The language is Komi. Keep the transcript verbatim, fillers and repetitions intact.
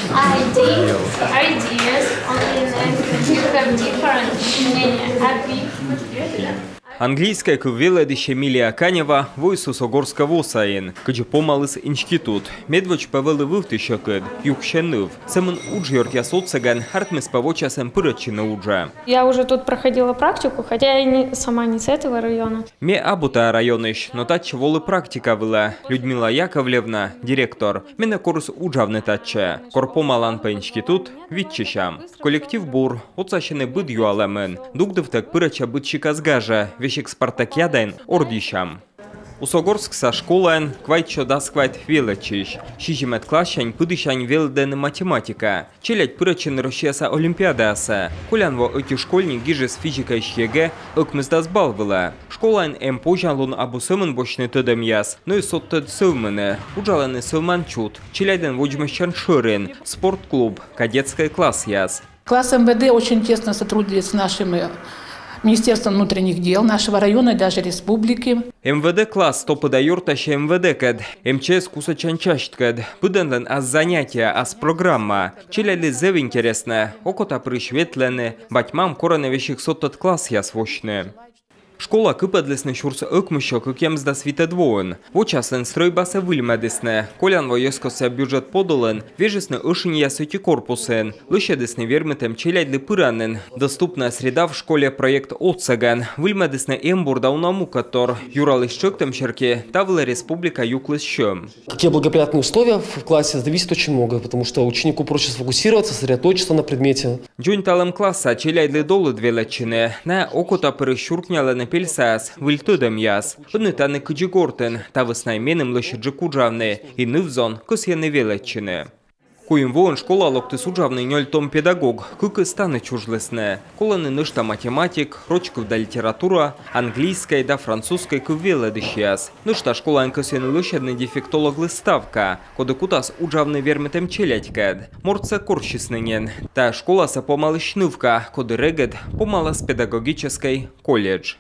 Ideas, ideas, only you have different мнение. Happy. Английскӧй кыв велӧдысь Эмилия Канева воис Усогорскӧ во сайын, кыдзи помаліс институт. Медводз пӧ вӧлі вывті сьӧкыд, юксьӧ ныв. Сӧмын уджъёртъяс отсӧгӧн артмис пӧ вочасӧн пырӧдчыны уджӧ. Я уже тут проходила практику, хотя я не, сама не с этого района. Ме абу тайӧ районысь, но татчӧ волі практика вылӧ. Людмила Яковлевна, директор, менӧ корис уджавны татчӧ. Кор помалан пӧ институт, виччысям. Коллектив бур, отсасьӧны быд юалӧмын. Дугдывтӧг пырӧдча быд сикас гажӧ, весиг спартакиадаын ордйысям. Усогорскса школаын квайтсё дас квайт велӧдчысь. Сизимӧд классянь пыдісянь велӧдӧны математика. Челядь пырӧдчӧны Россияса олимпиадаясӧ. Колян во ӧти школьник гижис физикаысь ЕГЭ ӧкмысдас балл вылӧ. Школаын эм позянлун абу сӧмын босьтны тӧдӧмъяс, но и содтӧд сӧвмыны. Уджалӧны сӧвман чут, челядьлӧн водзмӧстчан шӧрин, спортклуб, кадетскӧй классъяс. Класс МВД очень тесно сотрудничает с нашим э, Министерством внутренних дел нашего района и даже республики. МВД класс топыда ёртасьӧ МВД-кӧд, МЧС кусӧдчан частькӧд. Быдӧнлӧн ас занятие, ас программа. Челядьлы зэв интереснӧ, окотапырысь ветлӧны, бать-мам корӧны весиг содтӧд классъяс восьны. Школа кыпӧдлісны сюрс ӧкмыссё кӧкъямысдас витӧд воын. Вочасӧн стрӧйбасӧ выльмӧдісны. Колян во йӧзкостса бюджет подулын вежисны ӧшиньяс ӧти корпусын. Лӧсьӧдісны вермытӧм челядьлы пыранін «Доступная среда в школе» проект отсӧгӧн. Выльмӧдісны эмбур да уна мукӧдтор. Юралысь тшӧктӧм серти, та вылӧ республика юкліс сьӧм. Какие благоприятные условия в классе, зависит очень многое, потому что ученику проще сфокусироваться, сосредоточиться на предмете. Дзоньталӧм класса челядьлы долыд велӧдчыны. Найӧ окотапырысь сюркнялӧны пельсаяс, выль тӧдӧмъяс. Ӧні тані кыдзи гортын, та вӧсна и меным лӧсьыдджык уджавны, и ныв-зон кӧсйӧны велӧдчыны. Куим воын школаӧ локтіс уджавны нёль том педагог, кыкыс тані чужлісны. Колӧны нӧшта математик, роч кыв да литература, английскӧй да французскӧй кыв велӧдысьяс. Нӧшта школаын кӧсйӧны лӧсьӧдны дефектологлы ставка, коді кутас уджавны вермытӧм челядькӧд. Мортсӧ корсисны нин. Тайӧ школасӧ помалысь нывка, коді регыд помалас педагогическӧй колледж.